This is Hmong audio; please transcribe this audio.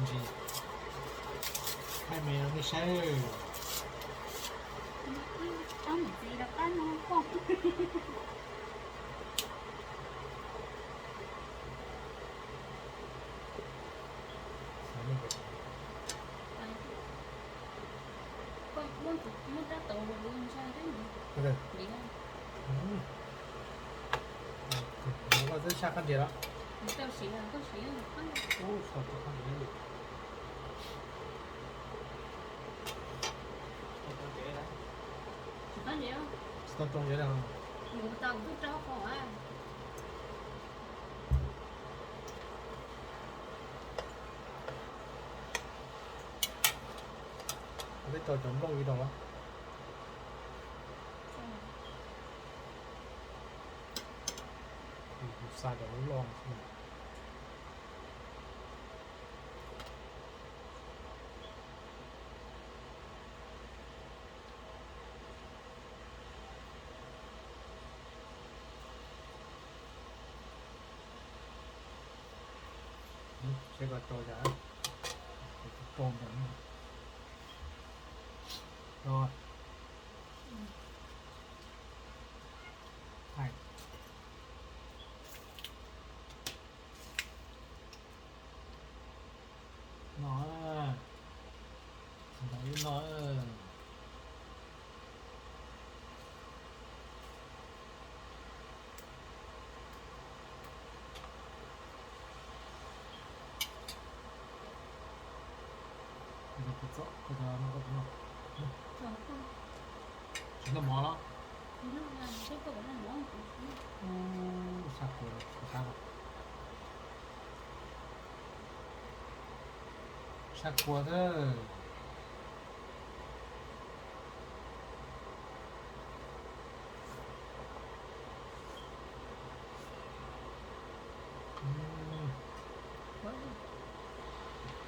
Ntsis, thaij me no nej saib. Tab ntxiv rov qab no pom. Koj muab tus, muab rab taus ntshai thiab. Ua koj twb saj qab ntiag los? Tsis tau siv, tsis tau siv. Tsis tau rau ntiag los? Mus tas kuv twb rau qhov. Peb tso cov nplooj ib rau los? Kuv xa cov lub loj xwb. Seb koj rau cas, kuv rau ntawm no. Rau. Thaij. No, ntawm no. Tsis noj mov los? Sab kua, sab kua xwb.